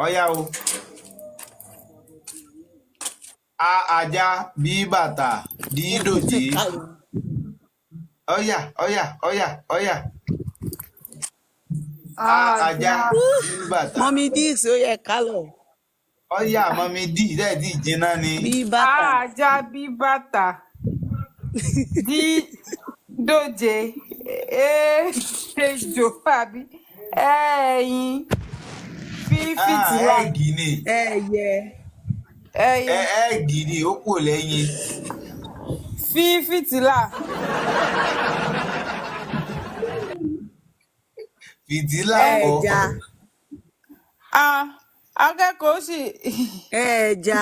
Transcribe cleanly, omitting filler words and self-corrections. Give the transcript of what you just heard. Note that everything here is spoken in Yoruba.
Ọ̀yá o. A ajá, B bàtà, D dòjé. Ọ̀yá ọ̀yá ọ̀yá ọ̀yá. A ajá, B bàtà. Mọ́mí Dix ó yẹ ká lọ. Ọ̀yá mọ́mí D dẹ́ẹ̀dì jiná ni. Bí A bàtà. ajá, B bàtà, D dòjé, E ejò àbí Ẹ ẹyin, F Ah, fìtílà. ẹ́ẹ̀gì ni. Ẹyẹ. Ẹyẹ. Ẹ́ẹ̀gì ni ó kù lẹ́yìn. F fìtílà. Fìtílà kọ́. Ẹja. A akẹ́kọ̀ọ́ sì Ẹja.